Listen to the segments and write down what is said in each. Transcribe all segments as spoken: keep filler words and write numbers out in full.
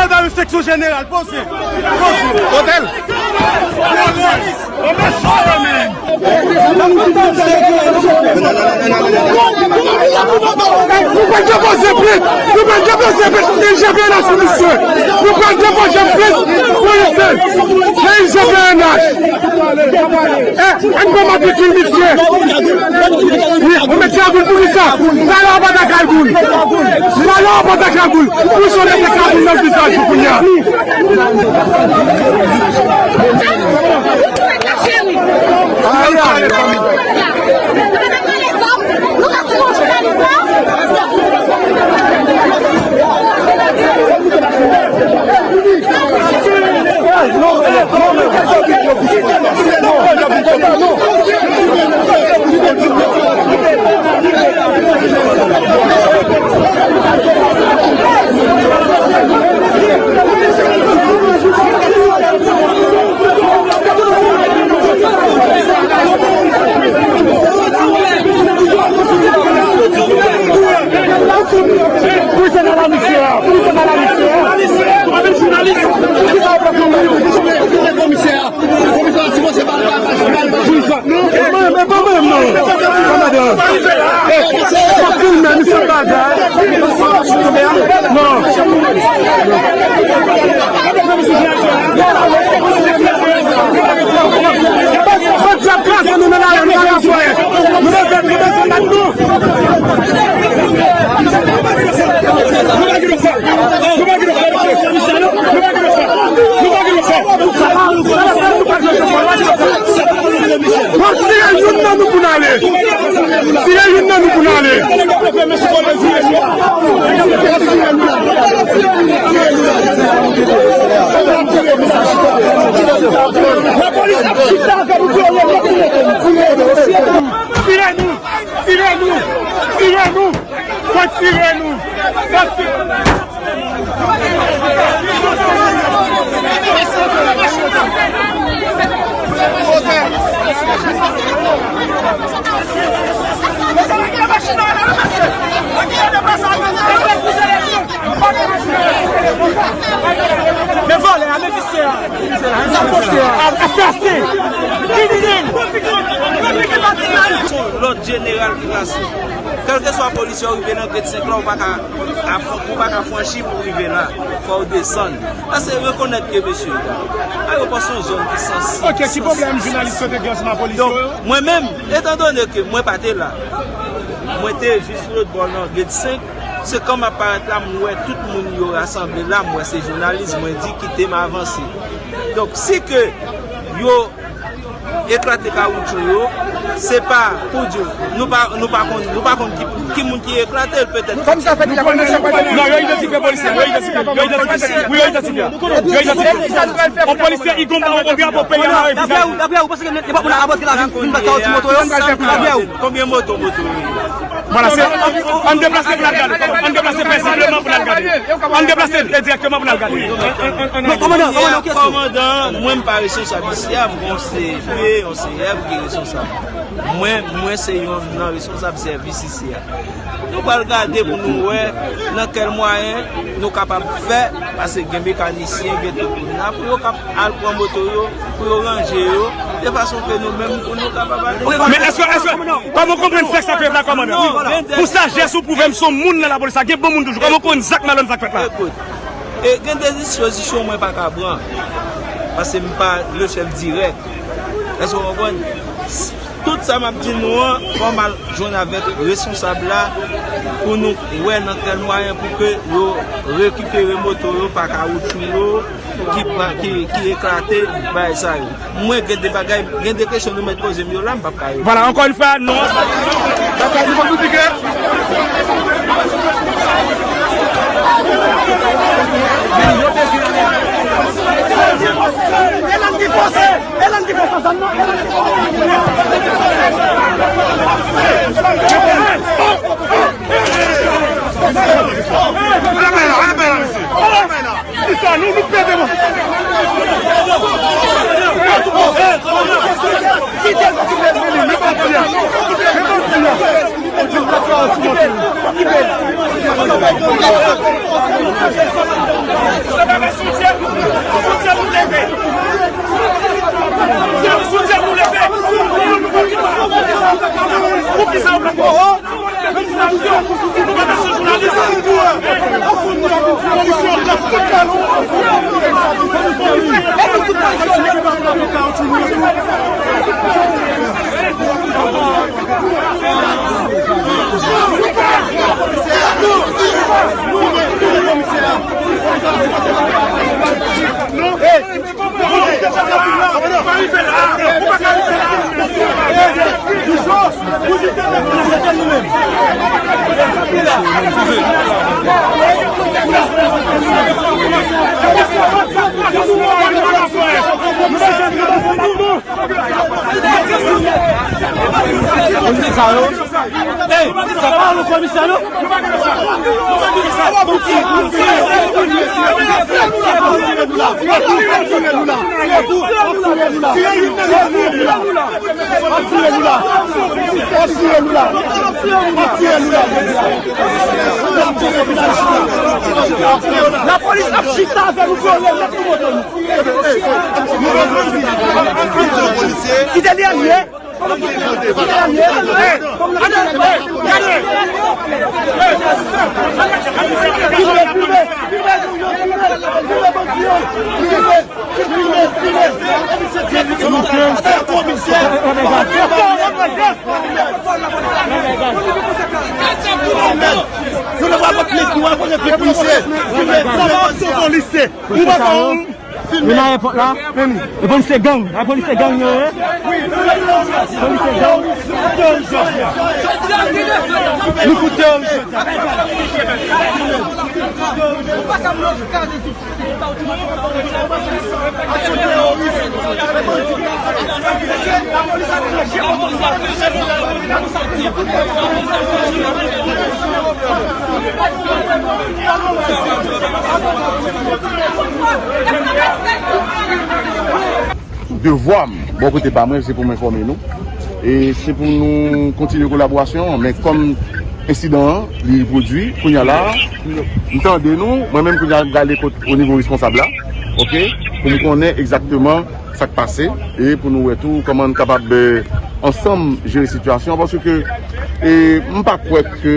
Sekretari seksyon jeneral, poze. Poze. Kote l? Nou pral depoze plent. Nou pral depoze plent. I G P N H pou misye. Nou pral depoze plent pou misye. Nan I G P N H. Eh, ann pran matrikil misye. Wi, ou mete kagoul pou kisa? Talè w pa ta kagoul. Talè w pa ta kagoul. Pou sa w mete kagoul nan vizaj ou kounye a? Komisè a, komisè a, komisè a. Bon, tire youn nan nou pou n ale. Tire youn nan nou pou n ale. Tire nou! Tire nou! Tire nou! Fò tire nou! Fò tire nou! Men vòlè a, men visye a. Asasen! Kriminèl! Lòd jeneral ki pase. Kèlkeswa polisye w rive nan Grade senk la, ou pa ka, ou pa ka franchi pou w rive la. Fò w desann. Paske rekonèt ke mesye yo, ayewopò se yon zòn ki sansib. Ok, ki pwoblèm jounalis yo te gen ansanm ak polisye yo? Donk, mwen menm, etandone ke mwen pa te la, mwen te jis lòt bò nan Grade senk, se kan m ap parèt la, m wè tout moun yo rasanble la, m wè se jounalis, mwen di, "Kite m avanse." Donk, si ke yo eklate kawotchou yo, se pa pou di, nou pa, nou pa konn, nou pa konn ki, ki moun ki eklate l, petèt. Kòm sa fè ki la konn. Non, yo idantifye polisye, yo idantifye, yo idantifye. Wi, yo idantifye. Yo idantifye. On polisye, i gonm, on, on drapo peyi a mare. Daprè ou, daprè ou, ou panse ke nèg pa pou la abòde lavi, vin bat kawotchou moto yo? Daprè ou? Konbyen moto, moto yo? Vwala, se, ann deplase pou n al gade. Ann deplase pezibleman pou n al gade. Ann deplase, e, dirèkteman pou n al gade. Non, kòmandan, kòmandan, yon kesyon. Kòmandan, mwen m pa responsab isi a, m gon C P, yon C F ki responsab. Mwen, mwen se yon nan responsab sèvis isi a. Nou pral gade pou nou wè nan kèl mwayen nou kapab fè, paske gen mekanisyen, gen tout moun la, pou yo kap al pran moto yo, pou yo ranje yo, de fason ke nou menm, pou nou kapab ale. Men èske, èske, kòman w konprann sèks sa fèt la, kòmandan? Pou sajès ou pwouve m se yon moun nan lapolis la, gen bon moun toujou. Kòman w konn zak malonèt sa k fèt la? Ekout, e gen de dispozisyon mwen pa ka pran, paske m pa le chèf dirèk. Èske w konprann? Tout sa m ap di nou an, fò m al jwenn avèk responsab la pou nou wè nan kèl mwayen pou ke yo rekipere moto yo, pa kawotchou yo ki pa, ki, ki eklate, bagay sa yo. Mwen gen de bagay, gen de kesyon nou mèt poze m yo la, m p ap ka reponn. Vwala, ankò yon fwa, non. Papa, nou pa nou di ke Komisè sa yo. Ey, sa pa yon komisè, non? Lapolis ap chita avè nou, vyole, mèt nou moto nou. Kite li ale. Kite li ale. Ey, gade, ey, gade. Ey. Filme, filme, filme, filme, filme, filme, filme. Yo te pral pot plis, nou al poze plis polisye. Filme, filme, filme. Polisye sa yo, yo nan ayewopò la. E polisye gang, a polisye gang yo ye. Polisye gang. Nou koute yo. Devwa m, bò kote pa mwen, se pou m enfòme nou. E se pou nou kontinye kolaborasyon an. Men kòm ensidan an, li pwodui, kounye a la, m tande nou, mwen menm kounye a m prale kot o nivo responsab la, oke, pou m konnen egzakteman sa k pase e pou nou wè tou kòman n kapab, eh, ansanm jere sitiyasyon an, paske, eh, m pa kwè ke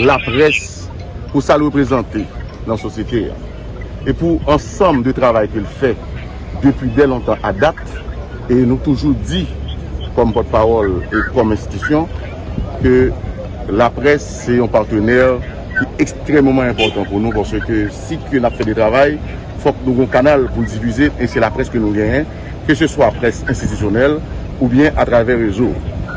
laprès, pou sa l reprezante nan sosyete a, e pou ansanm de travay ke l fè depi dè lontan a dat, e nou toujou di, kòm pòtpawòl e kòm enstitisyon, ke laprès se yon patnè ki ekstrèmeman enpòtan pou nou, paske si ke n ap fè de travay, fòk nou gen yon kanal pou divize, e se laprès ke nou genyen, keseswa près enstitisyonèl oubyen atravè rezo.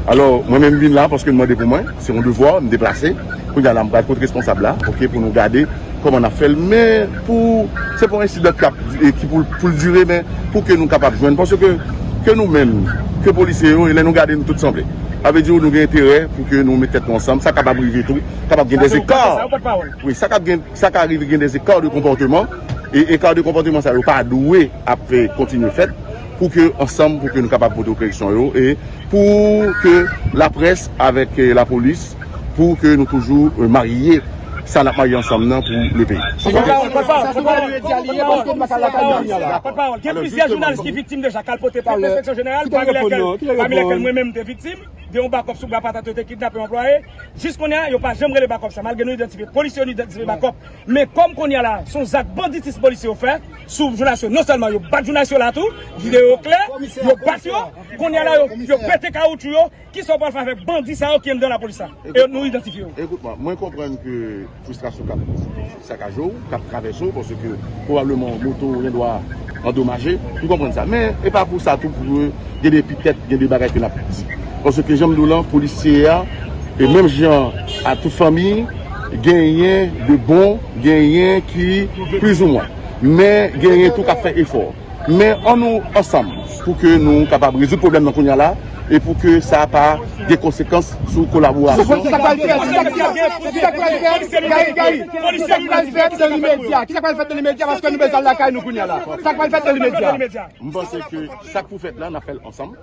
Alò, mwen menm vin la paske nou mande pou mwen, se yon devwa, m deplase. Kounye a la, m pral kot responsab la, oke, pou nou gade kòman n ap fè l. Men pou, se pa yon ensidan k ap, e ki pou, pou l dire, men pou ke nou kapab jwenn. Paske ke nou menm, ke polisye yo, e lè nou gade nou tout sanble. Sa vle di nou gen enterè pou ke nou met tèt nou ansanm. Sa kapab rive tou, kapab gen dèzeka. Wi, sa k ap gen, sa ka rive gen dèzeka de konpòteman. E eka de konpòteman sa yo pa dwe ap, eh, kontinye fèt pou ke ansanm, pou ke nou kapab pote koreksyon yo e pou ke laprès avèk, eh, lapolis, pou ke nou toujou, eh, marye sa n ap marye ansanm nan pou le peyi. Pòtpawòl, gen plizyè jounalis ki viktim deja, k al pote plent nan enspeksyon jeneral, pami lèkèl, pami lèkèl mwen menm m te viktim de yon bakòp sou bwa patat yo te kidnape yon anplwaye. Jis kounye a, yo pa janm rele bakòp sa, malgre nou idantifye, polisye yo idantifye bakòp. Men kòm kounye a la, se yon zak banditis polisye yo fè sou jounalis yo. Non sèlman yo bat jounalis yo la tou, videyo yo klè, yo bat yo, kounye a la, yo, yo pete kawoutchou yo. Kisa w pral fè avèk bandi sa yo ki anndan lapolis la? E nou idantifye yo. Ekout mwen, mwen konprann ke fristrasyon k ap sakaje w, k ap travèse w, paske pwobableman moto w gendwa andomaje. M konprann sa. Men e pa pou sa tou pou gen de epitèt, gen de bagay ke n ap di. Paske jan m di w lan, polisye a, e menm jan a tout fanmi, genyen de bon, genyen ki plizoumwen. Men genyen tou k ap fè efò. Men ann nou ansanm pou ke nou kapab rezoud pwoblèm nan kounye a la e pou ke sa pa gen konsekans sou kolaborasyon. Kisa k pral fèt? Kisa k pral fèt? Gayi, Gayi, kisa k pral fèt nan limedya? Kisa k pral fèt nan limedya? Paske nou bezwen al lakay nou kounye a la. Sa k pral fèt nan limedya? M panse ke sa k pou fèt la, n ap fè l ansanm.